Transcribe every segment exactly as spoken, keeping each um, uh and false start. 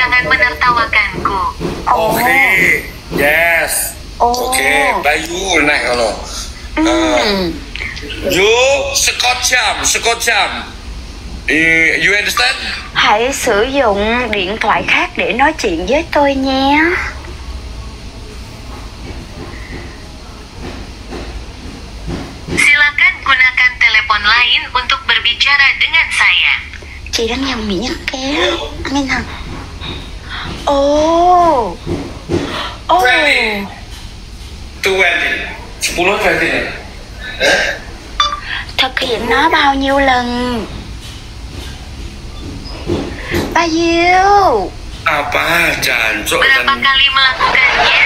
Jangan menertawakanku. Oh. Oke, yes. Oh. Oke, bayu nah kalau. Hmm. Uh, you Scotch jam, Scotch jam. Eh, you understand? Hãy sử dụng điện thoại khác để nói chuyện với tôi nhé. Silakan gunakan telepon lain untuk berbicara dengan saya. Chị đang nhầm Mỹ Nhật kia. Anh Hằng. Ồ. Ồ. Twenty. Sepuluh twenty. Eh? Thực hiện nó bao nhiêu lần? Bao nhiêu? Apa, jancok? Berapa kali melakukannya?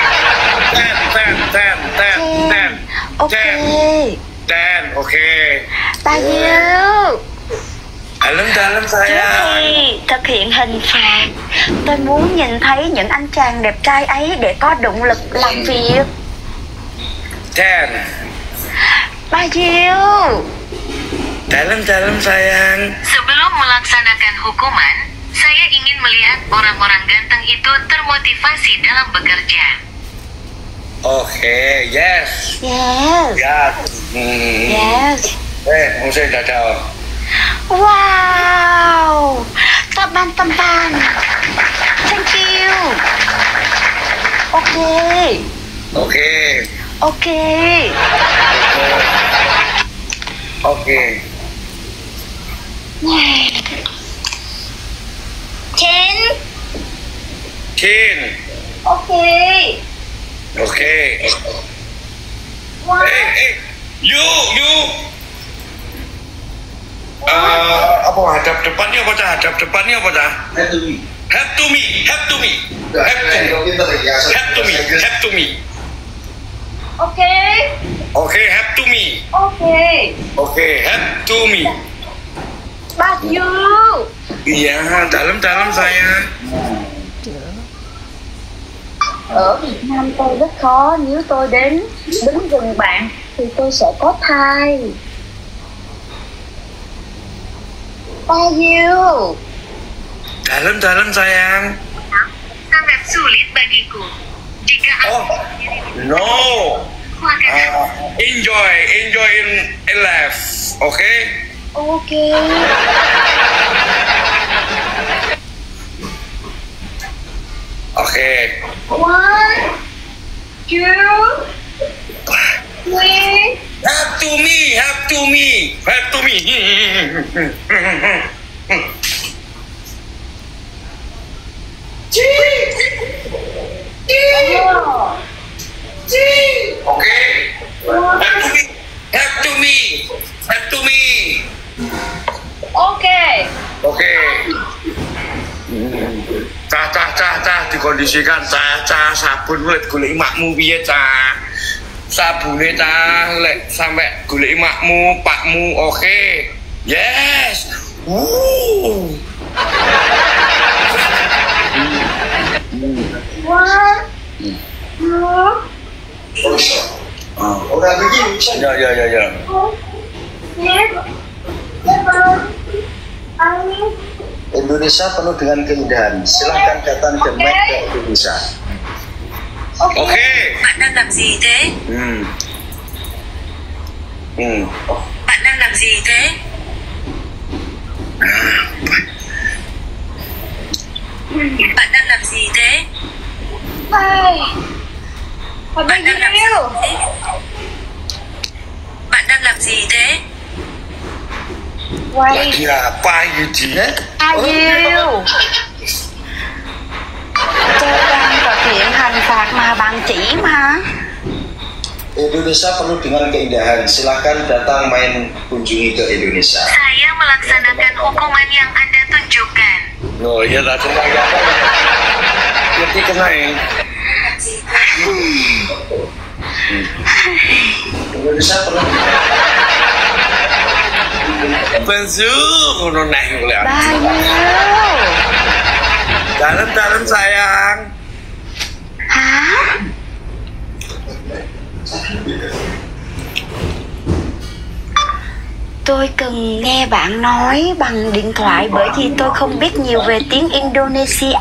Ten, ten, ten, ten, ten. Oke. Ten. Ten, oke. Bao nhiêu? Dalam, dalam, sayang. Trước khi thực hiện hình phạt, tôi muốn nhìn thấy những anh chàng đẹp trai ấy để có động lực làm việc. Ten. Bao nhiêu? Dalam, dalam, sayang. Sebelum melaksanakan hukuman, saya ingin melihat orang-orang ganteng itu termotivasi dalam bekerja. Oke, yes. Yes. Ya. Hmm. Yes. Eh, musik dadal. Wow. Teman-teman. Thank you. Oke. Oke. Oke. Oke. Cin. Cin. Oke. Oke. Wah. Eh, eh. You, you. Eh, apa, hadap depan ni apa dah? Hadap depan ni apa dah? Have to me. Have to me. Have to me. Have to me. Have to me. Have to me. Oke. Oke, have to me. Oke. Oke, have to me. Bắt you. Iya, dalam-dalam, sayang. Ở Việt Nam tôi rất khó, nếu tôi đến đứng gần bạn thì tôi sẽ có thai. Bao nhiêu? Dalam-dalam, sayang. Sangat sulit bagiku. Jika aku... Oh, no. Aku akan... Ah, enjoy, enjoy in, in life, oke? Oke. Oke. One, two, three. Have to me, have to me, have to me. Oke. Have to me. Have to me. Have to me. Oke. Oke. Cah, cah, cah, cah, dikondisikan, cah, cah, sabun kulit, kulit makmu piye, cah? Sabune, cah, lek sampe kulit makmu, pakmu, oke. Yes. Wuh. Wah. Hmm. Wah. Ah. Ya, ya, ya, ya. Indonesia penuh dengan keindahan. Silahkan datang ke Made by Indonesia. Oke. Bạn đang làm gì thế? Hmm. Hmm. Bạn đang làm gì thế? Bạn đang làm gì thế? Hai. Bạn đang làm gì thế? Bạn đang làm gì thế? Lagi apa ini? Ayo. Tôi đang thực hiện hình phạt mà bạn chỉ mà. Indonesia penuh dengan keindahan. Silahkan datang main kunjungi ke Indonesia. Saya melaksanakan hukuman yang Anda tunjukkan. Oh, iya lah, cuma ya. Jadi kena, eh. Indonesia penuh. Pensiun, ngono nah, ngono. Bayu. Dalam, dalam, sayang. Hah? Tôi cần nghe bạn nói bằng điện thoại bởi vì tôi không biết nhiều về tiếng Indonesia.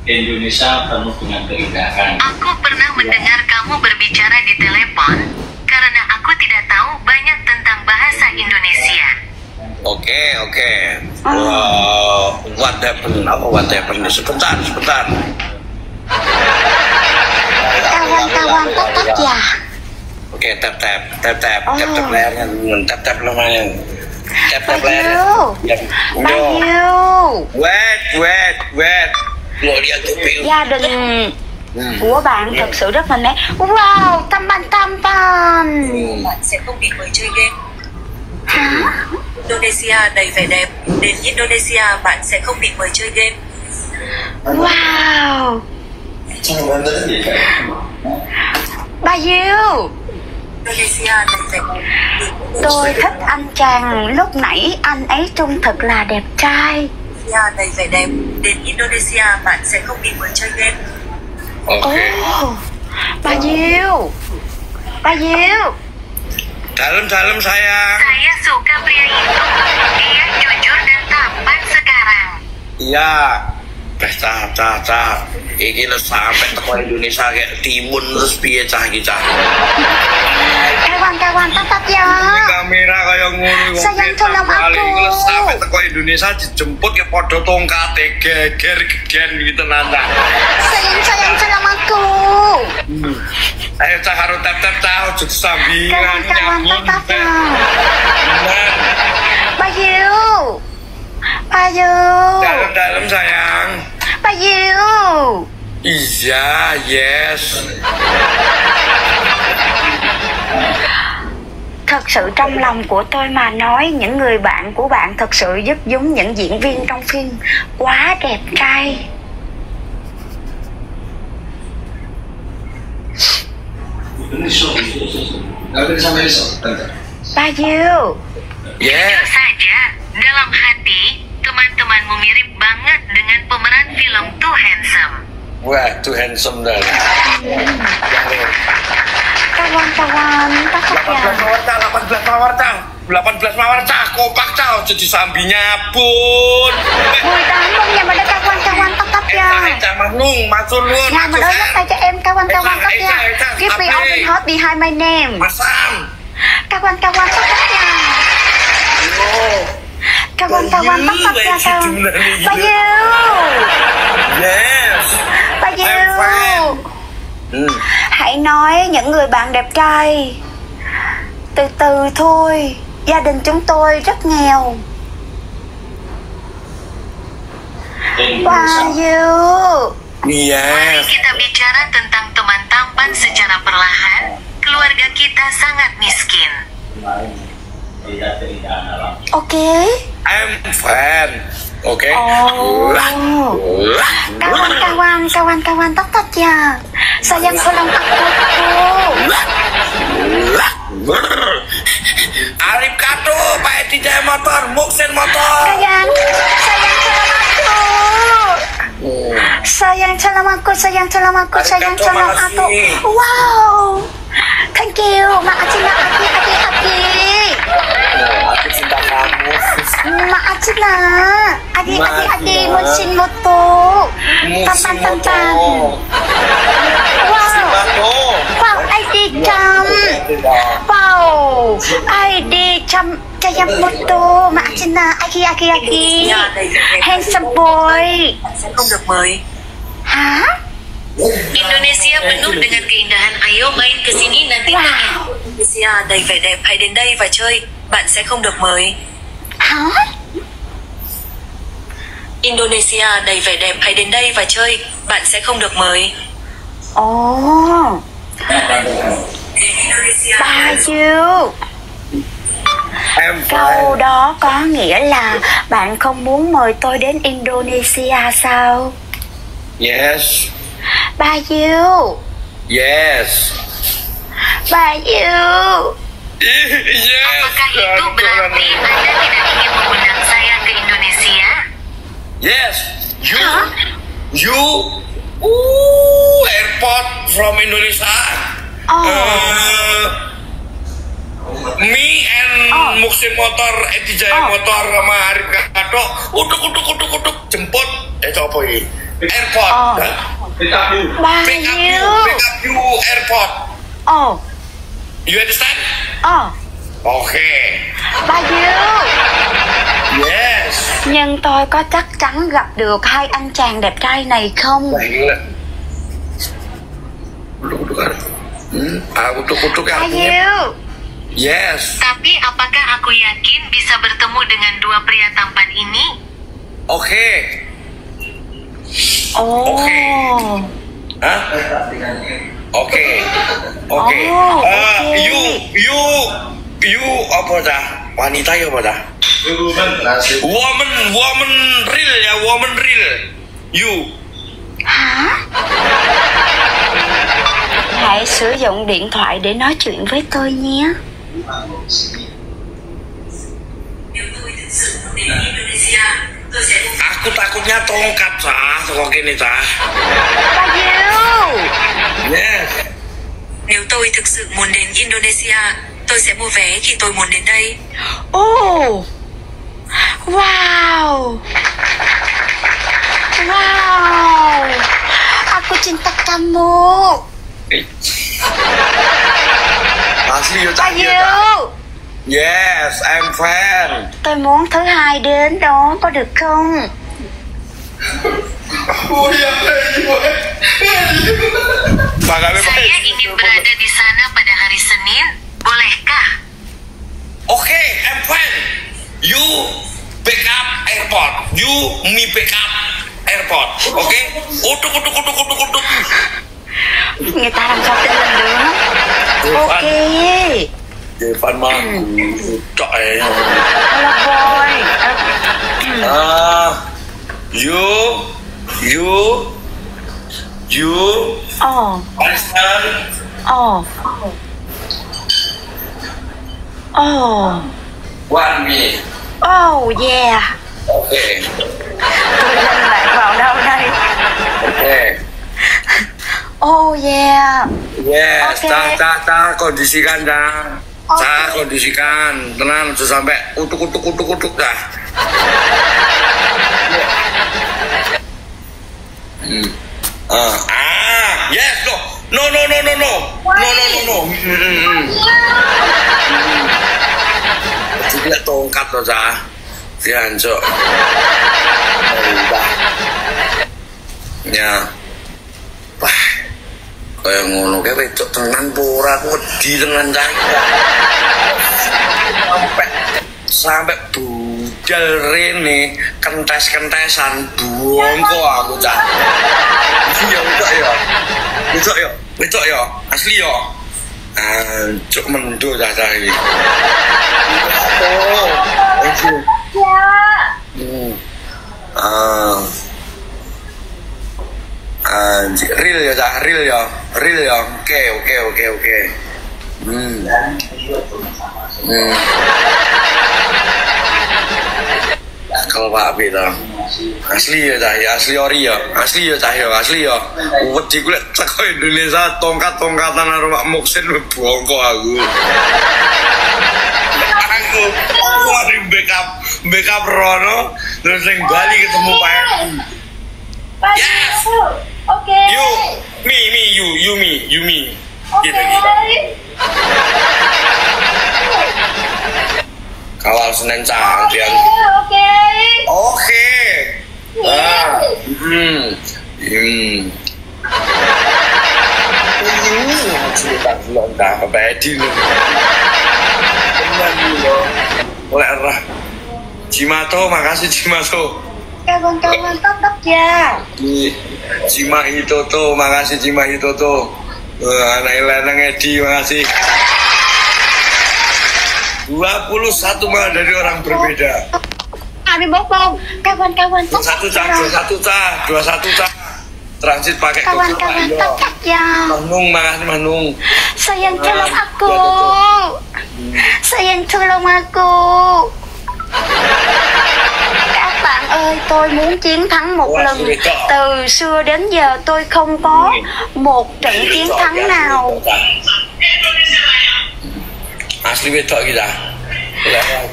Indonesia penuh dengan keindahan. Aku pernah mendengar kamu berbicara di telepon, karena aku tidak tahu banyak tentang bahasa Indonesia. Oke, oke. Wah, what happened? Apa what happened? Sebentar, sebentar. Kawan-kawan tetap ya. Oke, tap tap, tap tap, tap tap layarnya, tap tap lamanya. Tap tap layarnya. Bayu. Wait, wait, wait. Mau lihat tuh, Bayu. Gia đình của bạn thật sự rất là nét. Wow, tampan-tampan. Bạn sẽ không bị mời chơi game. Hả? Indonesia đầy vẻ đẹp. Đến Indonesia, bạn sẽ không bị mời chơi game. Wow. Bayu. Indonesia đầy vẻ đẹp. Tôi thích anh chàng lúc nãy, anh ấy trông thật là đẹp trai. Indonesia đầy vẻ đẹp. Đến Indonesia, bạn sẽ không bị mời chơi game. Oke. Oh, Bayu. Bayu. Dalam-dalam, sayang. Saya suka pria itu. Dia jujur dan tampan sekarang. Iya. Eh, cah, cah, cah. Iki lo sampai teko Indonesia kayak timun terus piye, cah, iki, cah. Kawan-kawan, tetap ya. Kamera kayak ngono, wong Sayang, tolong balik. Aku. Iki lo sampai teko Indonesia dijemput kayak podo tongkat, geger, gedean gitu, nanda. Sayang, sayang, tolong aku. Hmm. Ayo, cah, harus tap-tap, cah, ojo sambilan. Kawan-kawan, nyambung, tetap, teh. Nah. Bayu. Bayu. Dalam-dalam, sayang. Bayu. Iya, yes. Thật sự trong lòng của tôi mà nói, những người bạn của bạn thật sự rất giống những diễn viên trong phim Quá đẹp trai. Bayu. Yes. Jujur saja, dalam hati, teman-temanmu mirip banget dengan pemeran film Too Handsome. Wah, Too Handsome dah. Kawan-kawan, tetap ya. Delapan belas mawar, cah, delapan belas mawar, cah. Delapan belas mawar, cah, kompak, cah, ojo disambi nyabun. Woi, tahan dong, yang ada kawan-kawan tetap ya. Cah, cah, Mahnung, Masul, Lun, Yang ada Masul, F M, kawan-kawan tetap ya. Cah, cah, Keep it open heart behind my name. Masam. Kawan-kawan tetap ya. Oh. Kawan-kawan tetap ya, kawan. Bayu. Yes. Bayu. I'm fine. Hmm. Hãy nói những người bạn đẹp trai. Từ từ thôi, gia đình chúng tôi rất nghèo. Wahyu. Iya. Mari kita bicara tentang teman tampan secara perlahan. Keluarga kita sangat miskin. Oke. I'm fine. Oke. Oh. Lah, lah. Kawan-kawan, kawan-kawan, tetap ya. Sayang, tolong aku, aku. Lah, lah. Arif Kato, Pak Edi Jaya Motor, Muksen Motor. Sayang, sayang, tolong aku. Sayang, tolong aku, sayang, tolong aku, sayang, tolong aku. Wow. Thank you, makasih, makasih, aki, aki, aki. Aku cinta kamu. Makasih, aki, aki, aki, Muksen Motor. Tampan, tampan. Wow. Wow, Edi Jam. Wow, Edi Jam. Jaya Motor, makasih, aki, aki, aki. Handsome boy. Hah? Indonesia penuh dengan keindahan. Ayo main ke sini nanti. Wow. Indonesia đầy vẻ đẹp, hãy đến đây và chơi. Bạn sẽ không được mời. Hả? Indonesia đầy vẻ đẹp, hãy đến đây và chơi. Bạn sẽ không được mời. Oh. Bayu. Em Câu phải đó có nghĩa là bạn không muốn mời tôi đến Indonesia sao? Yes. Bayu. Yes. Bayu. Yes. Apakah itu berarti Anda tidak ingin mengundang saya ke Indonesia? Yes. You. Hah? You. Uh, airport from Indonesia. Oh. Eh, Me and Oh. Muksin Motor, Edi Jaya Oh. Motor, sama Arif Gadok. Uduk, uduk, uduk, uduk. Jemput. Eh, itu apa ini? Airport. Oh. Hah? Pick up you. Bayu. Pick up you, pick up you, airport. Oh. You understand? Oh. Okay. Bayu. Yes. Nhưng tôi có chắc chắn gặp được hai anh chàng đẹp trai này không? Baik lah. Uduk, uduk, kan? Hmm? Ah, uduk, uduk, kan? Bayu. Yes. Tapi apakah aku yakin bisa bertemu dengan dua pria tampan ini? Oke. Oh. Oke. Hah? Oke. Oke. Oh, Eh, oke. You, you, you apa dah? Wanita ya apa dah? Woman, woman real ya, woman real. You. Hả? Hãy sử dụng điện thoại để nói chuyện với tôi nhé. Aku takutnya tongkat, sah, tongkat ini, sah. Apa you? Yes. Nếu tôi thực sự muốn đến Indonesia, tôi sẽ mua vé khi tôi muốn đến đây. Oh, wow. Wow. Aku cinta kamu. Asli, you tak Apa you? Yes, I'm fan. Tôi muốn thứ hai đến đó, có được không? Saya ingin berada di sana pada hari Senin, bolehkah? Okay, I'm fan. You pick up airport. You me pick up airport. Okay? Uduk, uduk, uduk, uduk, uduk. Ngitarang satin lendung. Oke. Depan mah. Udah, eh. Halo, boy. Ah, you, you, you. Oh. Understand? Oh. Oh. One minute. Oh, yeah. Okay. Tôi lên lại vào đâu đây? Okay. Oh, yeah. Yes, okay. Dah, dah, dah, kondisikan, dah. Okay. Dah, kondisikan. Tenang, sudah sampai. Utuk, utuk, utuk, utuk, dah. Hmm. Ah, ah, yes, no. No, no, no, no, no. No, no, no, no. Hmm, hmm, hmm. Tidak tongkat lo, sah. Diancok. Ya. Wah. Kaya ngono, kaya becok tenan, pura aku wedi tenan, cah. Sampai, sampai budal rene, kentes-kentesan, bongko aku, cah. Iya, betul ya. Betul ya. Betul ya. Asli ya. Ancok mendo, cah, cah ini. Oh, thank you. Hmm. Ah. Anjir, real ya, cah, real ya. Real ya. Oke, oke, oke, oke. Hmm. Hmm. Kalau Pak Abi tau. Asli ya, cah, ya, asli ori ya. Asli ya, cah, ya, asli ya. Wedi kulit teko Indonesia, tongkat-tongkatan karo Pak Muksin, bongko aku. Aku, aku ada backup, backup Rono, terus yang Bali ketemu Pak Eri. Yes. Oke. You, me, me, you, you, me, you, me. Oke. Gitu, gitu. Kawal Senin, cah, pian. Oke, oke. Oke. Ah, hmm. Hmm. Ini yang cerita belum dah, Pak Edi ni. Teman ni, loh. Oleh arah. Cimato, makasih, Cimato. Kawan-kawan, tetap ya. Di Cima Hitoto, makasih, Cima Hitoto. Eh, anak lanang Edi, makasih. Dua puluh satu malah dari orang berbeda. Kami bopong, kawan-kawan, Dua satu, tetap cah, ya. Dua satu, cah, dua satu, cah. Transit pakai Kawan-kawan, Coca-Cola, tetap ya. Mah Nung, makasih, Mah Nung. Sayang, tolong aku. Sayang, tolong aku. Các bạn ơi, tôi muốn chiến thắng một lần. Từ xưa đến giờ tôi không có một trận chiến thắng nào. Asli betok kita. Lah.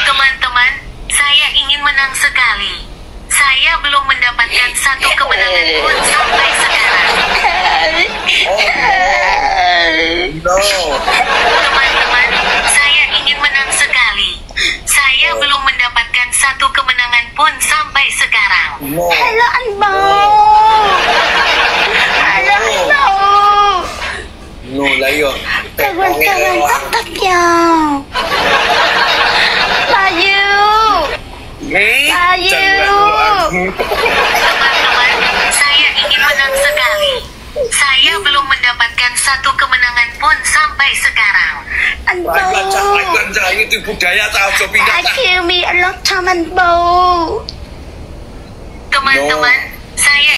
Teman-teman, saya ingin menang sekali. Saya belum mendapatkan satu kemenangan pun sampai sekarang. No. Teman-teman, saya ingin menang sekali. Saya belum mendapatkan satu kemenangan pun sampai sekarang. No. Hello, Ambo. Hello, Ambo. No, lah yo. Kawan-kawan tak tapiau. Bayu. Hmm? Bayu. Teman-teman, saya ingin menang sekali. Saya belum mendapatkan satu kemenangan pun sampai sekarang. Ambo. Ayo, Cak, ayo, Cak, itu budaya tak ojo pindah, Cak. Akhirnya lo taman bau. Teman-teman, saya